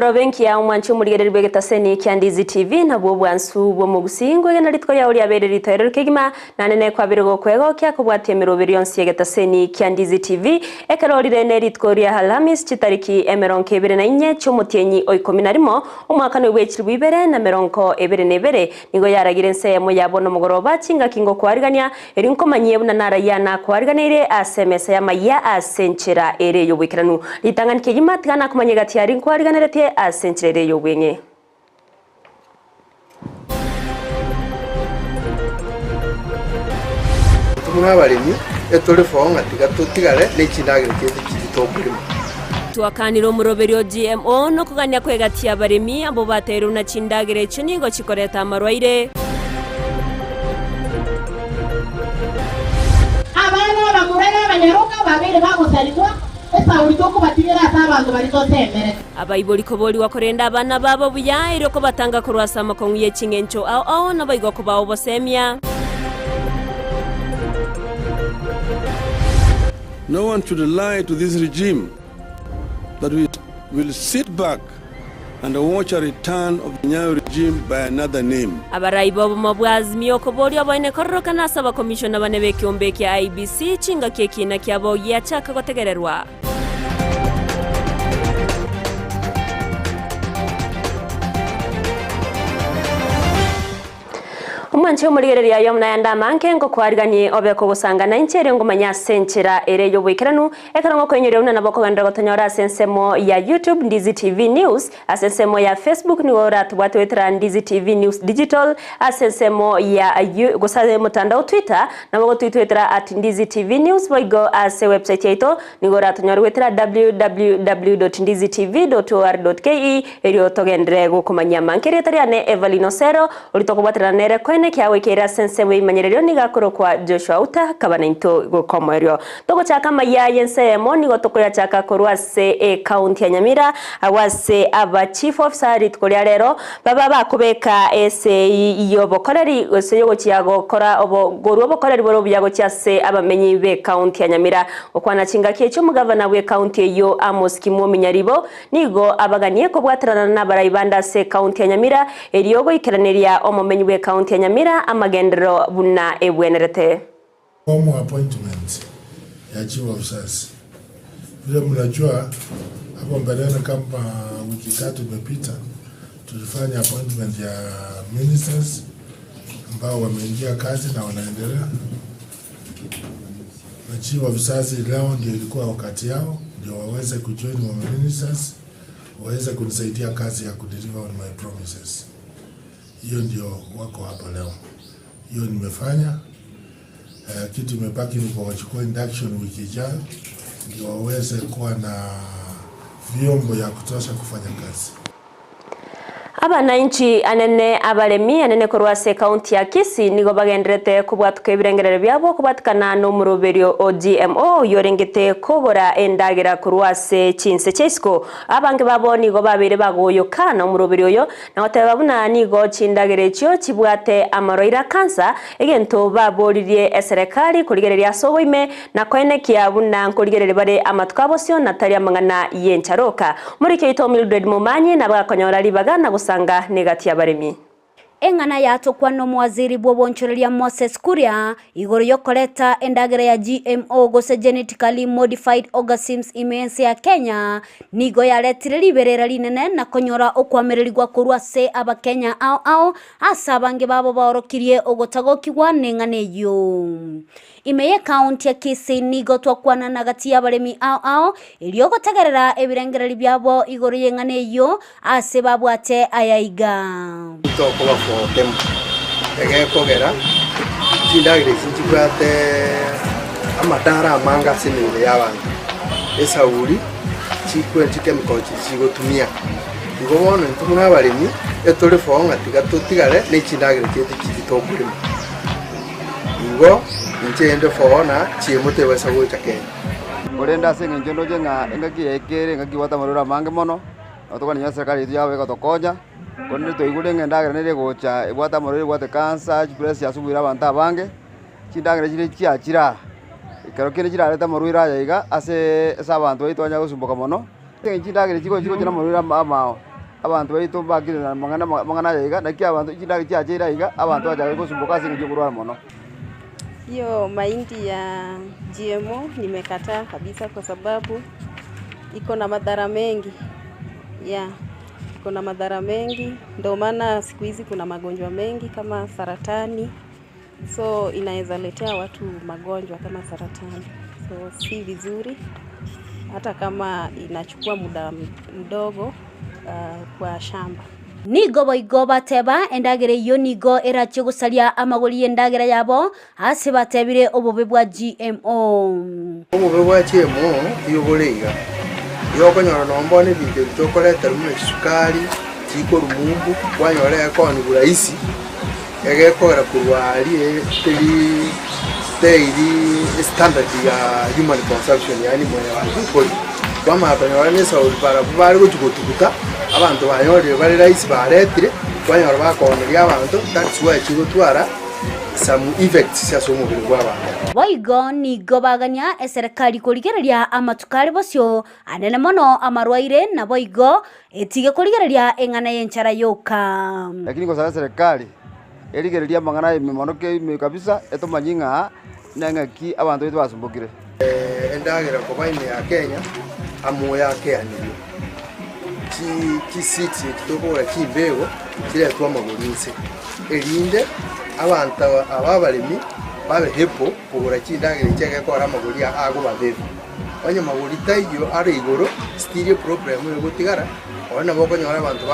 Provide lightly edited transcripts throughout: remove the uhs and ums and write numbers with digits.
Emorobe enkiya omwanchi omorigereria bw'egetaseni kia Ndizi TV nabwo obwansu bw'omogusii nkwegena rituko riao riabeire ritoereru kegima naende nekwabire gokwegokia kobwatia emeroberi yonsi y'egetaseni kia Ndizi TV ekero rire ne rituko ria Alhamis chitariki emerongo ebere na inye chi'omotienyi o ikomi na rimo omwakano bwe chilifu ibere na merongo ebere na ebere nigo yaragire ense eyemo ya bono mogoroba chingaki ngokwarigania Erio nkomanyie buna narayia nakoariganeire ase emesa y'amayia ase enchera ere y'oboikeranu. Ritang'ani kegima tiga nakomanya egati aria nkoariganeretie ase enchera ere y'obweng'e. Intwe buna abaremi, etore foo ng'a tiga totigare ne chindagera chiaito chiria tokorema. Twakanire omoroberio o GMO nokogania kw'egati y'abaremi abwo bateirwe buna chindagera echio nigo chikoreta amarwaire. Abana abamura na abanyaroka babeire bagosarigwa, esauri tokobatigera ase abanto baria tosemerete. Abaibori koborigwa korenda abana babo buya, erio kobatanga korwa ase amakong'u ye ching'encho ao ao, naboigo kobaa obosemia. No one should lie to this regime that we will sit back and watch a return of the Nyayo regime by another name. Abarai b'obomo bwa Azimio koboria oboene kororokana ase abakomishona bane b'ekeombe ekia IEBC chingaki ekiina kiabo giachaka gotegererwa. Omwanche omorigereria aye omonayande amange, ngokwariganie obe kogosanga nainche erio ngomanye ase enchera ere y'oboikeranu, ekero ngokoinyoria buna nabo okogenderera gotonyora ase ensemo ya YouTube Ndizi TV News, ase ensemo ya Facebook nigo oratobwate goetera Ndizi TV News Digital, ase ensemo ya gose ase omotandao Twitter nabo ogotoitwetera at Ndizi TV News boigo ase website yaito Nigo oratonyore goetera www.ndizitv.or.ke erio togenderere gokomanyia amange. Erieta riane Evelyn Osero, oria tokobwaterana nere koene kiagoikeire ase ensemo y'ebimanyererio nigo akorokwa Joshua Outa akaba naintwe goika omoerio. Togochaka amayia y'ense eyemo nigo tokoyachaka korwa ase ecounty ya Nyamira agwo ase aba chief officer rituko ria rero baba bakobeka esei y'obokoreri gose yogochia gokora obo korwa obokoreri bore obuya gochia ase abamenyi b'ecounty ya Nyamira. Gokwana chingaki echio omogavana bw'ecounty eyio Amos Kimwomi Nyaribo nigo abaganie kobwaterana nabarai bande ase ecounty ya Nyamira erio goikeraneria omomenyi bw'ecounty ya Nyamira amagenderero buna ebwenerete. Formal appointment ya chief officers vile mnajua hapo mbeleni kama wiki tatu imepita tulifanya appointment ya ministers ambao wameingia kazi na wanaendelea na chief officers leo ndio ilikuwa wakati yao ndio waweze kujoin wa ministers waweze kunisaidia kazi ya kudeliver on my promises. Hiyo ndio wako hapa leo, hiyo nimefanya. Uh, kitu imebaki ni kuwachukua induction wiki ijayo ndio waweze kuwa na vyombo ya kutosha kufanya kazi. Abananchi anene abaremi anene korwa ase ekaunti ya Kisii nigo bagendererete kobwatuka ebirengererio biabo kobwatikana nomoroberio o GMO oyio orengete kogora endagera korwa ase chinse chia isiko. Abange babo nigo babeire bagoyoka na omoroberio oyo na goteba buna nigo chindagera echio chibwate amarwaire a kansa, egento baboririe eserekari korigereria ase oboime na koenekia buna nkorigereria bare amatuko abosio na tari amang'ana y'encharoka. Omoriki oito Mildred Momanyi nabo akonyora ribaga na gosanga negati y'abaremi. Eng'ana yatokwa nomowaziri bw'obonchoreria Moses Kuria igoro y'okoreta endagera ya GMO gose Genetically Modified Organisms ime y'ense ya Kenya nigo yaretire riberera rinene na konyora okoamererigwa korwa ase abakenya ao ao ase abange babo baorokirie ogotagokigwa neng'ana eyio. Ime y'ekaunti ya Kisii nigo twakwanana gati y'abaremi ao ao erio gotegerera ebirengererio biabo igoro y'eng'ana eyio ase babwate aya iga. Tokoba gotema egekogera chindagera echi nchibwate amadara amange ase emebere y'abanto, esauri chikwe chikemikal chiria chigotumia. Igo bono intwe buna abaremi, etore foo ng'a tiga totigare ne chindagera chiaito chiria tokorema. Igo inche inde foo na chiemo tebasa gocha Kenya. Korende ase engencho ndoche ng'a engaki eye ekere engaki ebwate amarwaire amange mono, nabo tokonyora onye eserikari yaito yaba egotokonya, korende twaigure ng'a endagera nere egocha ebwate amarwaire ebwate cancer, chipressure ase oboira abanto abange, chindagera chire chiachire aa, ekero kende chirarete amarwaire aya iga aseee ase abanto baito banyare gosumboka mono, chindagera echi chigocha na amarwaire ama amao. Abanto baito mbakire na amang'ana amang'ana aya iga, naki abanto chindagera chiacheire aiga, abanto bachakire gosumboka ase eng'encho y'okorwara mono. Hiyo mahindi ya GMO nimekataa kabisa kwa sababu iko na madhara mengi yeah, iko na madhara mengi ndio maana siku hizi kuna magonjwa mengi kama saratani, so inaweza letea watu magonjwa kama saratani, so si vizuri hata kama inachukua muda mdogo kwa shamba. Nigo boigo bateba endagera eyio nigo erachie gosaria amagori y'endagera yabo ase batebire obobe bwa GMO. Obobe bwa GMO nigo bore iga, igo okonyora nonye bono ebinto ebi tokoreta buna chisukari, chikorwa mumbu, kwanyora egekoni rahisi, egekogera korwa aria teri teiri estandard ya human consumption yaani mwanyabanto okoria. Kwamanya konyora na esauri barabwo bare gochia gotuguta, abanto banyorire bare rahisi baretire, kwanyora bakooneria abanto, that's why chigotwara some effects ase omobere bwa abanto. Boigo nigo bagania eserekari korigereria amatuko are bosio anene mono amarwaire, naboigo etige korigereria eng'ana y'enchara yoka. Lakini gosaba eserekari erigererie amang'ana aya ime mono ke ime kabisa etomanye ng'a neng'aki abanto baito basumbokire. Endagera koba ime ya Kenya amo yakeanirie. Chiseeds echi tokogora chimbego chiretwe amagori inse erinde abanto aba abaremi babe able kogora chindagera echi egekora amagori agoba favor. Onye magori taiyo are igoro still eproblem egotigara onya nabo okonyora abanto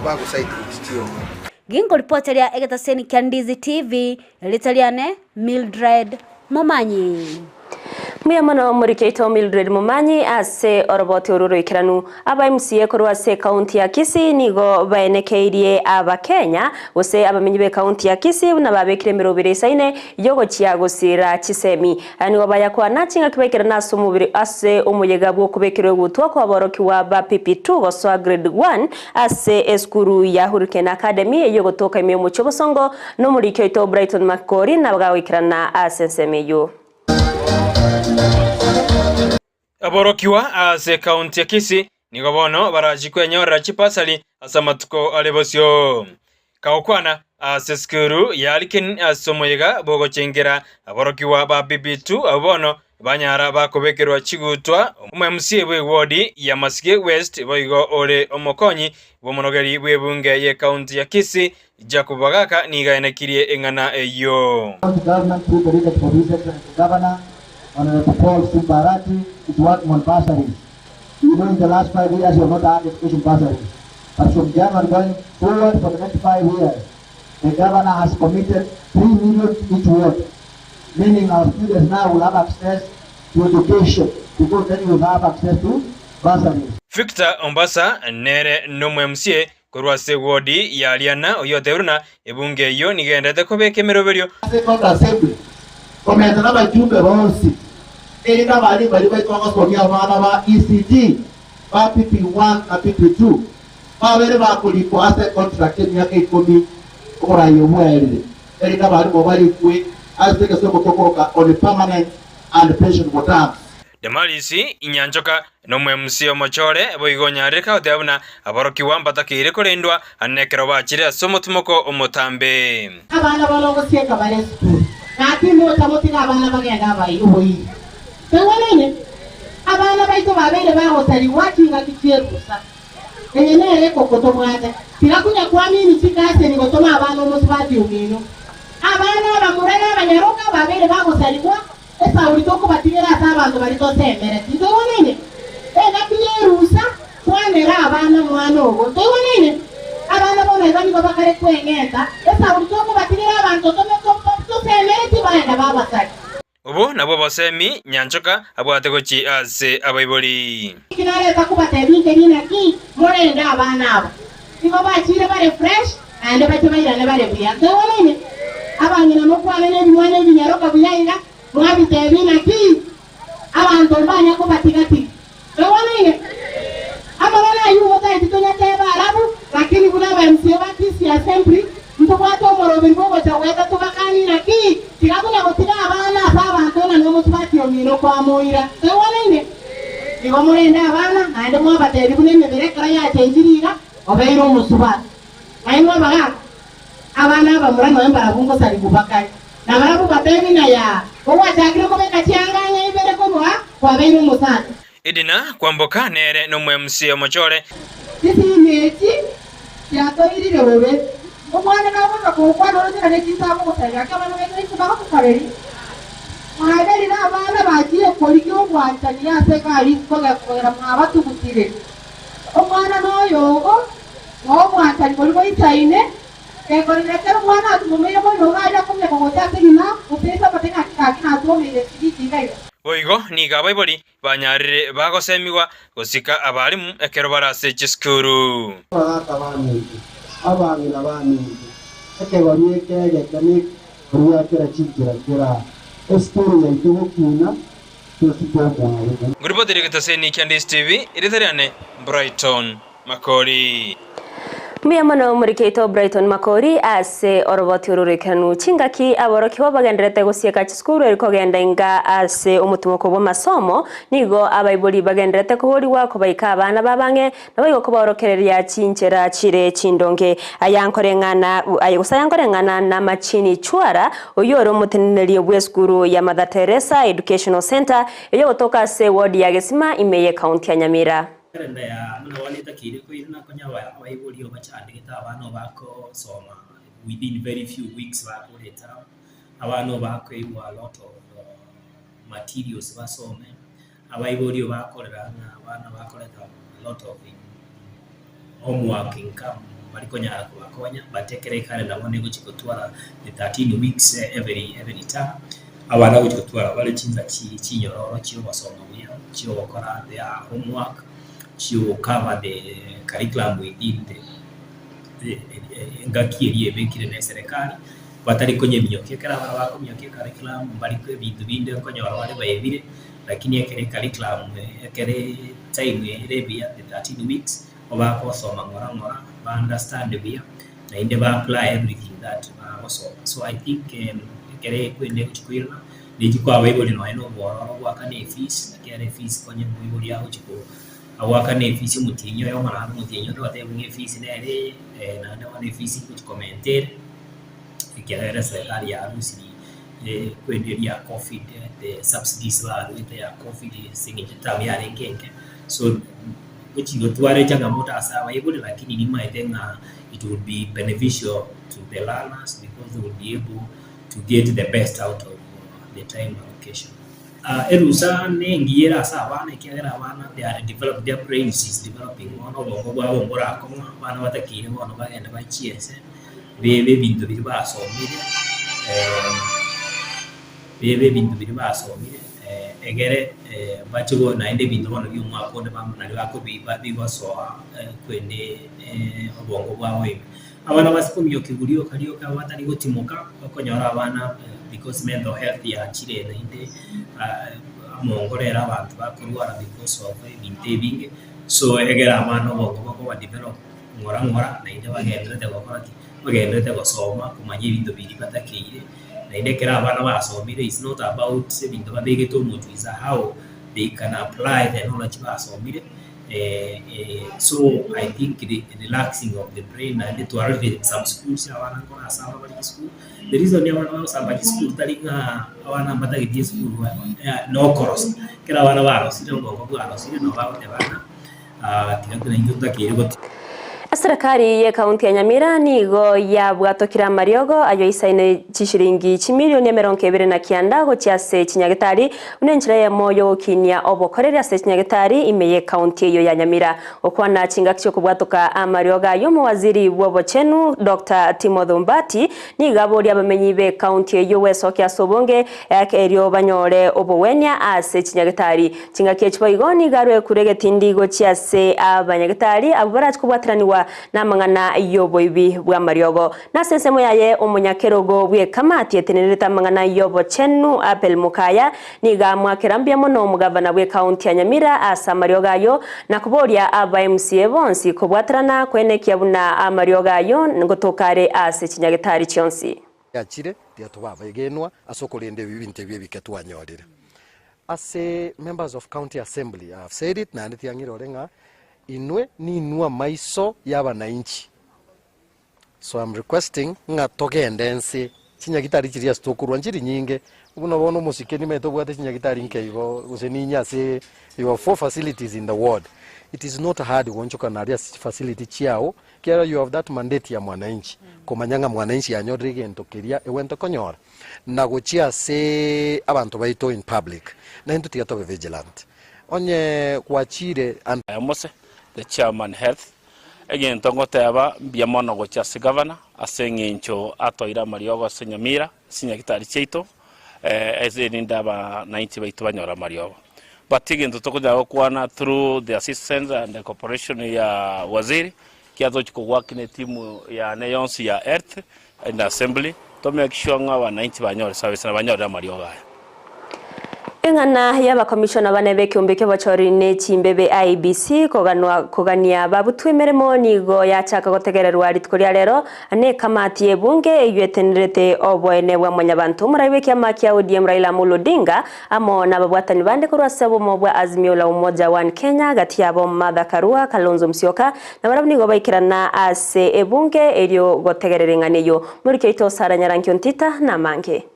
bagosaidi gochia chioma. Ginkoripoteria egetaseni kia Ndizi TV, erieta riane Mildred Momanyi. Mbuya mono morikeito Mildred Momanyi ase oroboti oru roikeranu. Aba MCA korwa ase ekaunti ya Kisii nigo baenekeirie Abakenya gose abamenyi b'ekaunti ya Kisii buna babekire emerobere isaine yogochia gosira chisemi. Aya nigo bayakwana ching'aki baikerana ase omobere ase omoyega bw'okobekerwa egutwa kwaborokiwa ba PP2 gosoa grade 1 ase esukuru ya Hurricane Academy eyogotoka ime omochie obosongo nomoriki oito Brighton Makori nabagoikerana ase ensemo eyio. Aborokiwa ase ekaunti ya Kisii nigo bono barachie kwenyorera chibasari ase amatuko are bosio. Kagokwana ase esukuru ya Hurricane ase omoyega bw'ogochengera aborokigwa ba PP2 abwo bono banyara bakobekerwa chigutwa, omo-MCA bw'ewodi ya Masige West boigo ore omokonyi bw'omonogeri bw'ebunge y'ekaunti ya Kisii Jacob Bagaka nigo aenekirie eng'ana eyio. County government through the leadership of His Excellency Governor, Honorable Paul Simba Arati, is working on bursaries. You know in the last 5 years you have not had education bursaries. But from January going forward for the next 5 years, the governor has committed 3 million each ward, meaning our students now will have access to education because then you will have access to bursaries. Victor Ombasa nere nomo-MCA korwa ase ewodi ya Riana oyio otebirie buna ebunge eyio nigo egendererete kobeka emeroberio. Ase County Assembly komenta nabajumbe bonsi, erinde abalimu baria baito bagosomia abana ba ECD ba PP1 na PP2 babere bakorikwa ase econtract emiaka ikomi oboraia obwo bwaerire, erinde abalimu barikwe ase egesomo tokoroka on permanent and pensionable terms. Damaris Nyanchoka nomo-MC omochore boigo onyarire kagoteba buna aborokigwa mbatakeire korendwa nekero bachire ase omotimoko omotambe. Abana bono ogosieka bare esukuru, gaki mocha motige abana bagende abai oboiri. Toigwanaine? Abana baito babeire bagosarigwa chingaki chi'erusa. Eye nere ekoko tobwate. Tiga konya kwamini chikaseni gotoma abana omosubati omino. Abana abamura na abanyaroka babeire bagosarigwa esauri tokobatigera ase abanto baria tosemereti. Toigwanaine? Engaki y'erusa kwanera abana mwana ogo. Toigwanaine? Abana bono iga nigo bakare kweng'enta esauri tokobatigera abanto tosemereti baenda babasari. Obo nabwo obosemi Nyanchoka abwate gochia ase abaibori. Inki nareta kobatebia inche ninaki morende abana aba? Nigo bachire bare fresh naende bache bairane bare buya. Ntoigwanaine? Abang'ina mokwane nebimwana ebinyaroka buya iga, mwabitebia inaki abanto mbanya kobatiga-tiga. Ntoigwanaine? Amang'ana ayio motaeti tonyatebe arabu, lakini buna aba MCA ba Kisii Assembly ntobwate omoroberi bw'ogocha goeta tobakanie inaki tiga konya gotiga abana ase abanto ng'a nomosubati omino kwamoira. Ntoigwanaine? Igo morende abana, naende mwabatebia buna emebere ekero yachenchire iga. Obeire omosubati. Nainwe abagaaka, abana abamura nonya mbarabwo ngosarigwa bakare, na barabwo bateebie ng'a yaa, kogwachakire kobeka chianga ang'e ibere korwa kwabeire omosacha. Edina kwamboka nere nomo-MC omochore. Chisimi echi chiatoirire bobe. Omwana nagocha gokwana oroche na nechinsago gosareka gaki abana baito inche bagotokoreria. Mwagerire abana bachire korigia obwanchani ase egari kogera mwabatugutire. Omwana noyogo, na obwanchani boria boisaine, gekorera ekero omwana atumomeire bono iga aria akomenya kogocha ase ng'ina, gose ise omote ng'aki gaki natwomeire esiriti iga iga. Boigo nigo abaibori banyarire bagosemigwa gosika abalimu ekero bare ase chisukuru. Abagaaka baminto, abang'ina baminto, ekegori eke egeke nekegoria kera chinchera kera esukuru yaito gokina tosike omwalimu. Ngoripoteri egetaseni kia Ndisi TV, erieta riane Brighton Makori. Mbuya mono omorikeito Brighton Makori ase oroboti oro roikeranu chingaki aborokigwa bagendererete gosieka chisukuru eri kogenda inga ase omotimoko bw'amasomo nigo abaibori bagendererete koborigwa kobaika abana b'abang'e naboigo kobaorokereria chinchera chire chindonge aya nkoreng'ana aye gose aya nkoreng'ana na Machini Chwara oyio ore omoteneneri bw'esukuru ya Mother Teresa Educational Centre eyogotoka ase ward ya Gesima ime y'ecounty ya Nyamira. Ekalenda ya buna bono etakeire koirana konya abaibori obachandegete abana obakosoma within very few weeks bakoreta abana obakoigwa a lot of materials basome, abaibori obakorera ng'a abana bakoreta a lot of homework nka mbari konyara kobakonya but ekero ekalenda bono egochi gotwara the 13 weeks every every term. Abana gochia gotwara bare chinsa chinyororo chi'ogosoma buya, chi'ogokora their homework, chi'ogocover the curriculum within the engaki eria ebekire na eserekari, batari konyeminyokia. Ekero abana bakominyokia ecurriculum mbari ebinto binde okonyora bare baebire, lakini ekero ecurriculum ekere time ere buya the 13 weeks, bagosoma ng'ora ng'ora, ba understand buya, naende ba apply everything that bagosoma. So I think ekero ekwende egochi koirana, nechi kwa abaibori nonye na obwororo goakana efees, naki ere efees konya omoibori agochi ko agoakana efees omotienyi oyomo naende omotienyi onde ogotebiwa ng'a efees nere eye, naende bono efees ngochi komenta ere, ekiagera eserekari yarusirie ekwende eria ya covid, the subsidies baruete ya covid ase eng'encho eterm yarenge enke, so. Gochia gotwara echangamoto ase abaibori lakini nimaete ng'a it will be beneficial to the learners because they will be able to get the best out of the time allocation. Erusa nengiya ere ase abana ekiagera abana they are develop their brains is developing bono obongo bwabo mborakong'a abana batakeire bono bagende bachiese bebe ebinto biria basomire bebe ebinto biria basomire egere bache naende ebinto bono bia omwaka onde nario bakobi bigosoa kwende obongo bwabo ime. Abana base kominyokia rioka rioka batari gotimoka, okonyora abana because mental health yachire naende amongo rero abanto bakorwara because of ebinto ebinge, so egere abana obongo bokoba develop ng'ora ng'ora naende bagendererete gokora ki? Bagendererete gosoma komanya ebinto biria batakeire. Naende ekero abana basomire it's not about ebinto babegete omotwe is how they can apply the knowledge basomire so I think the relaxing of the brain naende twarorire some schools abana nkore ase aba bare chisukuru, the reason abana bagosamba chisukuru tari ng'a abana mbatageti esukuru nokorosa, ekero abana barosire obongo bwarosire nabo bagoteba ng'a tiga naintwe totakeire goti. Eserekari y'Ekaunti ya Nyamira nigo yabwatokire amariogo ayio aisaine chishilingi chimilioni emerongo ebere na kianda gochia ase chinyagetari buna enchera eyemo y'ogokinia obokoreri ase chinyagetari ime y'Ekaunti eyio ya Nyamira. Gokwana chingaki chi'okobwatoka amariogo ayio omowaziri bw'obochenu Doctor Timothy Ombati nigo aboria abamenyi b'Ekaunti eyio gwesokia ase obonge erio banyore obogwenia ase chinyagetari. Chingaki echi boigo nigo arwekure egetindi gochia ase abanyagetari abwo barache kobwataranigwa namang'ana y'oboibi bw'amariogo. Na ase ensemo yaye omonyakerogo bw'ekamati etenenerete amang'ana y'obochenu Abel Mukaya nigo amwakera mbuya mono omogavana bw'ekaunti ya Nyamira ase amariogo ayio na koboria aba MCA bonsi kobwaterana koenekia buna amariogo ayio ngotoka are ase chinyagetari chionsi. Yachire, tiga tobe abegenwa ase okorenda ebinto ebi ebike twanyorire. Ase members of county assembly, I have said it, naende tiga ng'irore ng'a. Inwe ninwe amaiso y'abanainchi. So I'm requesting ng'a togende nse chinyagitari chiria ase tokorwa nchiri nyinge, buna bono omosike nimanyete obwate chinyagitari nke igo gose ninye ase you have four facilities in the ward. It is not hard goonchokana aria ase chifacility chiao ekiagera you have that mandate ya mwananchi komanya ng'a mwananchi yanyorire egento keria egwente konyora na gochia ase abanto baito in public. Naintwe tiga tobe vigilant. Onye gwachire and. Mose, the chairman health, egento ngoteba mbuya mono gochia ase gavana ase eng'encho atoeire amariogo ase Nyamira ase chinyagitari chiaito ase erinde abanainchi baito banyore amariogo. But egento tokonyara gokwana through the assistance and the cooperation ya waziri, ekiagera tochi kowork ne etimu yane yonsi ya health and assembly to make sure ng'a abanainchi banyore service na banyorire amariogo aya. Eng'ana y'abakomishona bane b'ekeombe ki'obochori ne chimbebe IEBC koganwa kogania babutwe emeremo nigo yachaka gotegererwa rituko ria rero nekamati y'ebunge eyio etenerete oboene bwa mwanyabanto. Omorai bw'ekiama kia ODM Raila Amolo Odinga amo nababwatani bande korwa ase obomo bwa Azimio la Umoja One Kenya gati yabo Martha Karua, Kalonzo Musyoka nabarabwo nigo baikerana ase ebunge erio gotegerera eng'ana eyio. Moriki oito Sarah Nyarankio Ntita namange.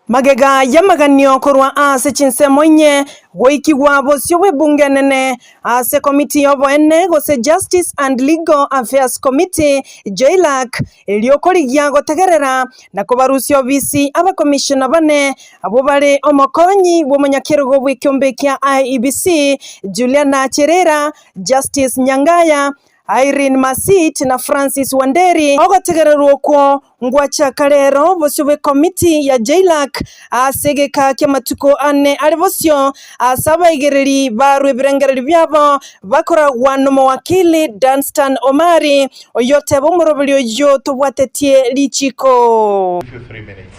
Magega y'amaganio korwa ase chinsemo inye goikigwa bosio bw'ebunge enene ase komiti y'oboene gose Justice and Legal Affairs Committee, JLAC, erio korigia gotegerera na kobarusia obisi abakomishona bane abwo bare omokonyi bw'omonyakerogo bw'ekeombe kia IEBC Juliana Cherera, Justice Nyangaya, Irene Masit na Francis Wanderi. Ogotegererwa okwo ngwachaka rero bosio bw'ekomiti ya JLAC ase egeka ki'amatuko ane are bosio ase abaigereri barwe ebirengererio biabo bakoragwa nomowakili Danstan Omari oyoteba omoroberi oyio tobwatetie richiko.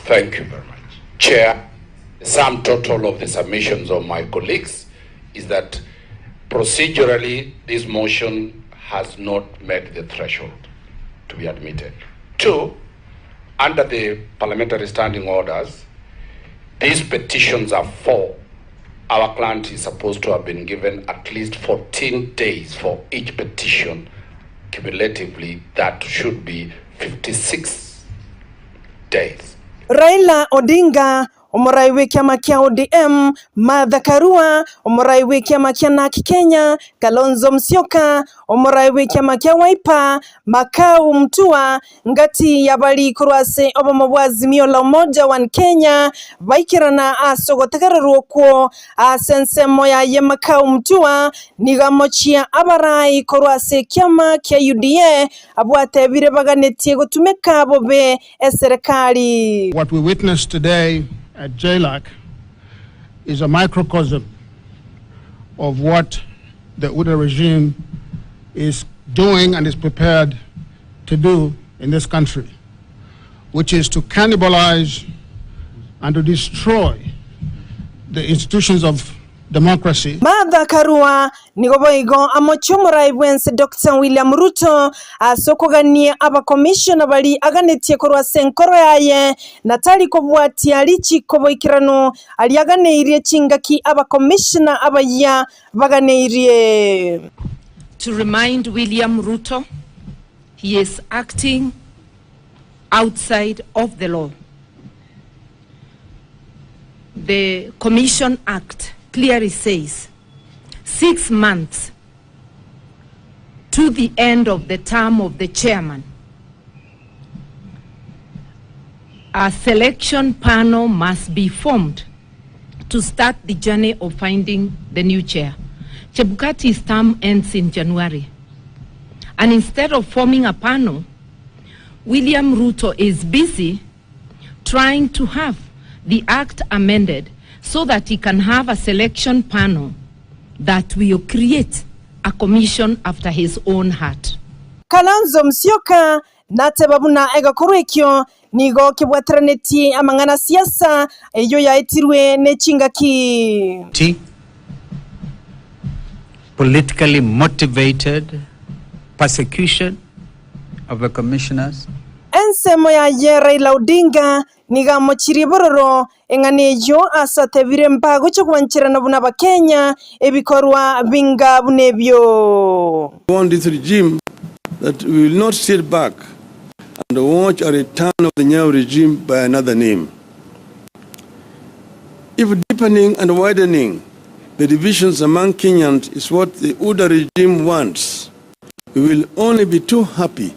Thank you very much. Chair, the sum total of the submissions of my colleagues is that procedurally this motion has not met the threshold to be admitted. Two, under the parliamentary standing orders, these petitions are four. Our client is supposed to have been given at least 14 days for each petition. Cumulatively, that should be 56 days. Raila Odinga Omorai bw'ekiama kia ODM, Martha Karua, omorai bw'ekiama kia Narc Kenya, Kalonzo Musyoka, omorai bw'ekiama kia Wiper, Makau Mutua, ngati y'abari korwa ase obomo bwa Azimio la Umoja One Kenya baikerana ase ogotegererwa okwo ase ensemo yaye Makau Mutua nigo amochia abarai korwa ase ekiama kia UDA abwatebire baganetie gotumeka bobe eserekari. What we witnessed today at JLAC is a microcosm of what the UDA regime is doing and is prepared to do in this country, which is to cannibalize and to destroy the institutions of democracy. Martha Karua nigo boigo amochie omorai bw'ense Doctor William Ruto ase okogania abakomishona baria aganetie korwa ase enkoro yaye na tari kobwatia richiko boikeranu aria aganeirie chingaki abakomishona abayia baganeirie. To remind William Ruto he is acting outside of the law. The Commission Act clearly says 6 months to the end of the term of the chairman, a selection panel must be formed to start the journey of finding the new chair. Chebukati's term ends in January. And instead of forming a panel, William Ruto is busy trying to have the act amended so that he can have a selection panel that will create a commission after his own heart. Kalonzo Musyoka nateba buna egekorwa ekio nigo kebwateranetie amang'ana a siasa eyio yaetirwe ne chingaki. T. Politically motivated persecution of the commissioners. Ensemo yaye Raila Odinga nigo amochirie bororo eng'ana eyio ase atebire mbagochia gwancherana buna Abakenya ebikorwa binga buna ebio. We want this regime that we will not sit back and watch a return of the Nyayo regime by another name. If deepening and widening the divisions among Kenyans is what the UDA regime wants, we will only be too happy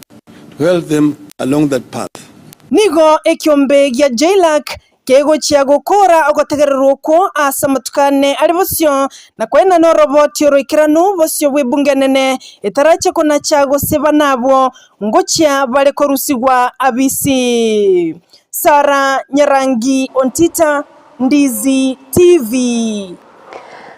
to help them along that path. Nigo ekiombe gia JLAC kegochia gokora ogotegererwa okwo ase amatuko ane are bosio, na koenana oroboti oroikeranu bosio bw'ebunge enene etarache konacha gose bana abwo ngochia bare korusigwa abisi. Sarah Nyarangi Ontita, Ndizi TV.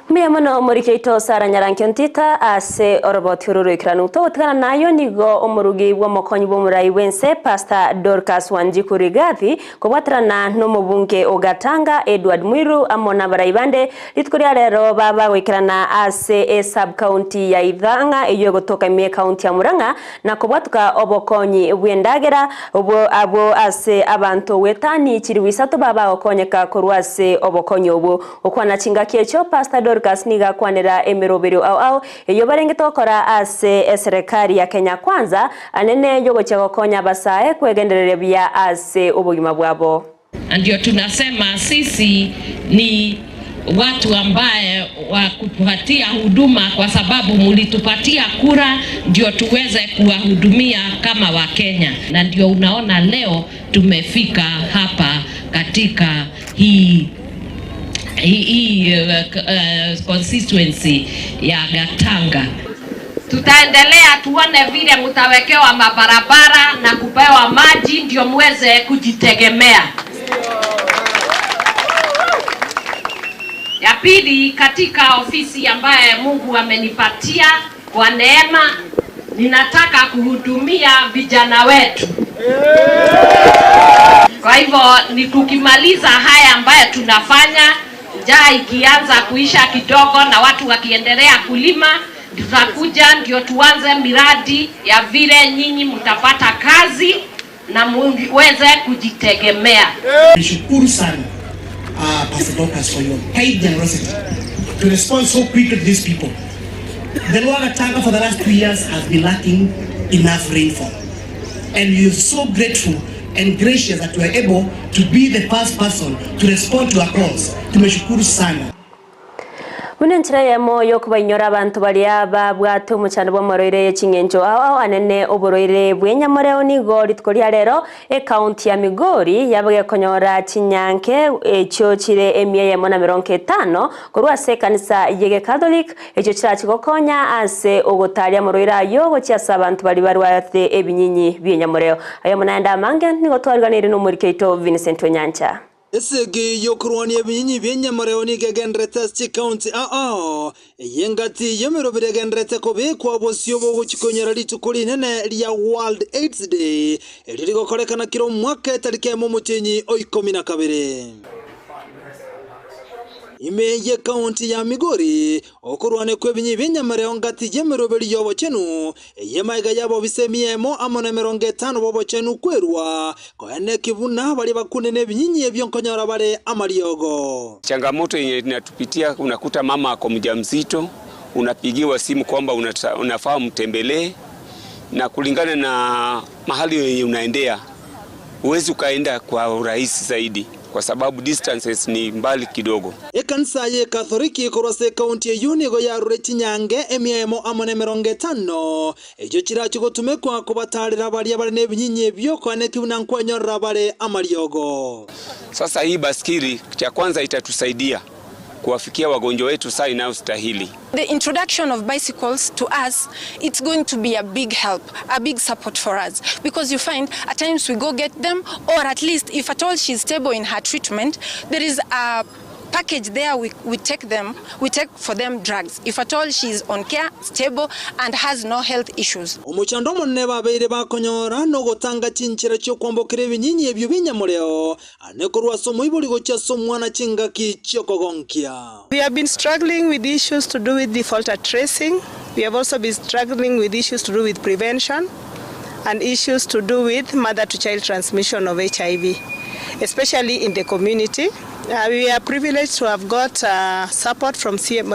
Mbuya mono omoriki oito Sarah Nyarangi Ontita ase oroboti oro roikeranu. Togotigana nayo nigo omorugi bw'omokonyi bw'omorai bw'ense Pastor Dorcas Wanjiku Rigathi kobwaterana nomobunge o Gatanga Edward Mwiru amo nabarai bande rituko ria rero baba goikerana ase esub county ya Ithang'a eyio egotoka ime ekaunti ya Murang'a na kobwatuka obokonyi bw'endagera obwo abwo ase abanto gwetani chilifu isato babagokonyeka korwa ase obokonyi obwo. Gokwana chingaki echio, Pastor Dorcas nigo akwanera emeroberio ao ao eyio barengete gokora ase eserekari ya Kenya Kwanza anene yogochia gokonya abasae kwegendereria buya ase obogima bwabo. Na ndio tunasema sisi ni watu ambaye wa kutupatia huduma kwa sababu mulitupatia kura ndio tuweze kuwahudumia kama Wakenya, na ndio unaona leo tumefika hapa katika hii hii constituency ya Gatanga. Tutaendelea tuone vile mtawekewa mabarabara na kupewa maji ndio muweze kujitegemea. Ya pili, katika ofisi ambaye Mungu amenipatia kwa neema, ninataka kuhudumia vijana wetu. Kwa hivyo ni tukimaliza haya ambayo tunafanya, njaa ikianza kuisha kidogo na watu wakiendelea kulima, tutakuja ndio tuanze miradi ya vile nyinyi mtapata kazi na muweze kujitegemea. Nishukuru sana Pastor Dorcas for your kind generosity to respond so quickly to these people. The Lower Gatanga for the last 2 years has been lacking enough rainfall. And we are so grateful and gracious that we are able to be the first person to respond to our calls. Tumeshukuru sana. Buna enchera eyemo y'okobainyora abanto baria babwate omochando bw'amarwaire ye ching'encho ao ao anene oborwaire bw'enyamoreo nigo rituko ria rero Ekaunti ya Migori yabegekonyora chinyanke echio chire emia eyemo na merongo etano korwa ase ekanisa y'Egekatholiki echio chirachi gokonya ase ogotaria amorwaire ayio gochia ase abanto baria barwarete ebinyinyi bi'enyamoreo. Ayomo naende amange nigo twariganeirie nomoriki oito Vincent Onyancha. Esegi y'okorwania ebinyinyi bi'enyamoreo nigo egendererete ase chikaunti ao ao, eye engati y'emeroberi egendererete kobekwa bosio bogochia konyora rituko rinene ria World AIDS Day, erio rigokorekana kera omwaka etariki eyemo omotienyi o ikomi na kabere. Ime y'ekaunti ya Migori, okorwania kw'ebinyi bi'enyamareo ngati y'emeroberi y'obochenu, eye magega y'abobisa emia emo amo nemerongo etano b'obochenu kwerua, koeneki buna baria bakune nebinyinyi ebio nkonyora bare amariogo. Changamoto yenye inatupitia, unakuta mama ako mjamzito, unapigiwa simu kwamba unafaa mtembelee, na kulingana na mahali yenye unaendea huwezi ukaenda kwa urahisi zaidi kwa sababu distances ni mbali kidogo. Ekanisa y'Ekathoriki korwa ase ekaunti eyio nigo yarure chinyange emia emo amo nemerongo etano, echio chirachie gotumekwa kobatarera baria bare nebinyinyi ebio koaneki buna nkwenyorera bare amariogo. Sasa hii baskiri cha kwanza itatusaidia kuwafikia wagonjwa wetu saa inayostahili. The introduction of bicycles to us, it's going to be a big help, a big support for us. Because you find at times we go get them, or at least if at all she's stable in her treatment, there is a package there we take them, we take for them drugs. If at all she's on care, stable, and has no health issues. Omochando omonene babeire bakonyora nogotanga chinchera chi'okwambokera ebinyinyi ebio bi'enyamoreo, Ane korwa ase omoibori gochia ase omwana chingaki chi'okogonkia. We have been struggling with issues to do with defaulter tracing. We have also been struggling with issues to do with prevention. and issues to do with mother to child transmission of HIV, especially in the community. We are privileged to have got support from CM,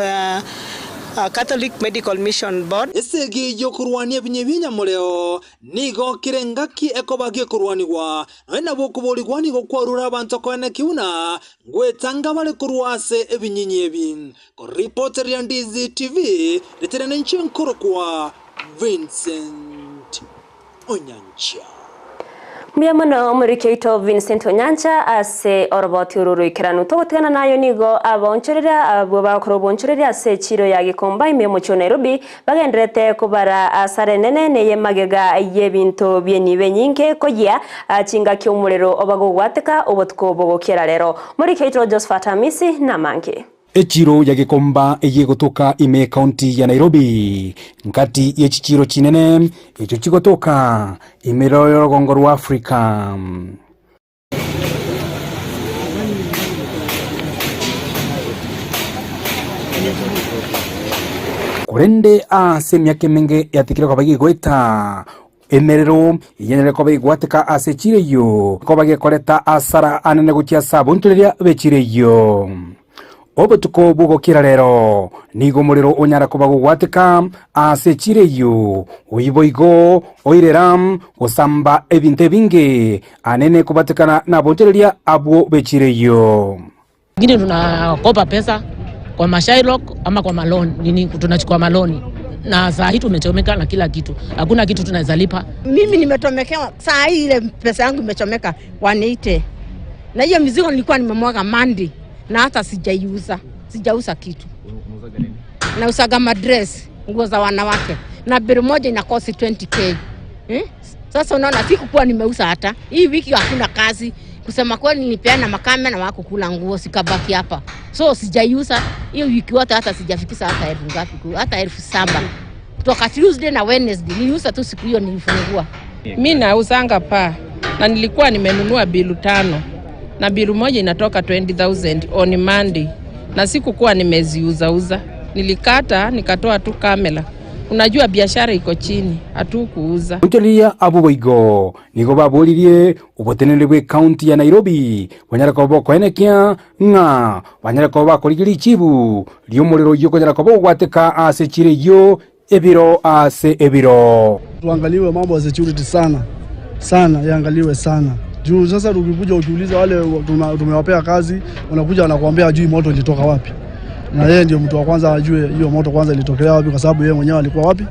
Catholic Medical Mission Board. Esegi y'okorwania ebinyo bi'enyamoreo nigo kera engaki ekoba gekorwanigwa, nonya nabo okoborigwa nigo kwarure abanto koenekia buna ngwetanga bare korwa ase ebinyinyi ebi. Koripoteria Ndizi TV, ritere ninche nkorokwa Vincent Onyancha. Mbuya mono omoriki oito Vincent Onyancha ase oroboti oro roikeranu. Togotigana nayo nigo abaonchoreria abwo bagokora obonchoreria ase echiro ya Gikomba ime y'omochie o Nairobi bagendererete kobara asara enene neye magega y'ebinto bi'enibo enyinge koyia chingaki omorero obagogwateka obotuko bogokiera rero. Omoriki oito Josephat Amisi namange. Echiro ya Gikomba eyio egotoka ime y'Ekaunti ya Nairobi, ngati ye chichiro chinene echio chigotoka ime y'orogongo rwa Africa. Korende ase emiaka emenge yatigire koba gegoeta, emerero eyenyare koba egwateka ase echiro eyio, koba gekoreta asara anene gochia ase abonchoreria b'echiro eyio. Obotuko bw'ogokira rero nigo omorero onyara koba gogwateka ase echiro eyio, oyio boigo oirera gosamba ebinto ebinge anene kobatekana nabonchoreria abwo b'echiro eyio. Ingine tunakopa pesa kwa mashylock ama kwa maloni nini, tunachukua maloni na saa hii tumechomeka na kila kitu, hakuna kitu tunaweza lipa. Mimi nimetomekewa saa hii, ile pesa yangu imechomeka 180 na hiyo mizigo nilikuwa nimemwaga Monday na hata sijaiuza, sijauza kitu. Nauzaga madress, nguo za wanawake na bili moja ina cost 20k eh? Sasa unaona sikukuwa nimeuza hata hii wiki, hakuna kazi. Kusema kweli, nilipeana makame na wako kula nguo sikabaki hapa, so sijaiuza hiyo wiki yote, hata sijafikisha hata elfu ngapi, hata 7,000 kutoka Tuesday na Wednesday niliuza tu siku hiyo nilifungua. Mi nauzanga paa na nilikuwa nimenunua bale tano na bale moja inatoka 20,000 on Monday, na sikukuwa nimeziuzauza, nilikata nikatoa tu kamera. Unajua biashara iko chini, hatukuuza. Onchoreria abwo boigo nigo baboririe oboteneneri bwa ekaunti ya Nairobi banyare koba bokoenekia ng'a banyare koba bakorigia richibu ri'omorero oyio okonyara koba ogwateka ase echiro eyio ebiro ase ebiro. Tuangaliwe mambo ya security sana sana, iangaliwe sana juu sasa tukikuja ukiuliza wale tumewapea kazi, wanakuja wanakuambia ajui moto ilitoka wapi, na yeye ndio mtu wa kwanza ajue hiyo moto kwanza ilitokelea wapi, kwa sababu yeye mwenyewe alikuwa wapi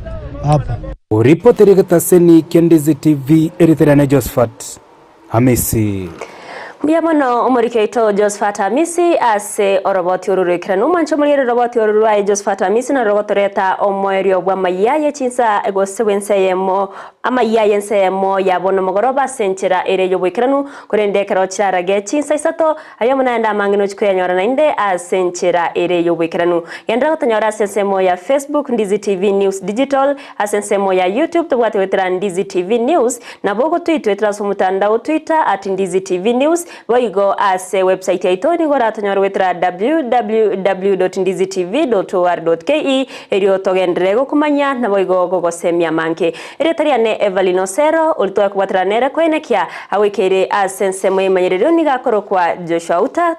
hapa. Oripoteri getaseni kia Ndizi TV eriterane Josephat Hamisi. Mbuya mono omoriki oito Josephat Hamisi ase oroboti oro roikeranu omwancho omoriere oroboti oro rwaye Josephat Hamisi naro rogotoreta omoerio bwa amaiya ye chinsa gose bwense eyemo amaiya y'ense eyemo yabo nomogoroba ase enchera ere y'oboikeranu korende ekero chirarage chinsa isato aye omonaende amange nochi koyanyora naende ase enchera ere y'oboikeranu gendera gotonyora ase ensemo ya Facebook Ndizi TV News Digital ase ensemo ya YouTube tobwate goetera Ndizi TV News nabo ogotwitwetera ase omotandao Twitter at Ndizi TV News boigo ase website yaito nigo oratonyora goetera www.ndizitv.or.ke erio togenderere gokumanya naboigo gogosemia manke erieta riane Evelyn Osero oritwae kobwatera nere koenekia agoikeire ase ensemo y'emanyererio nigo akorokwa Joshua Uta.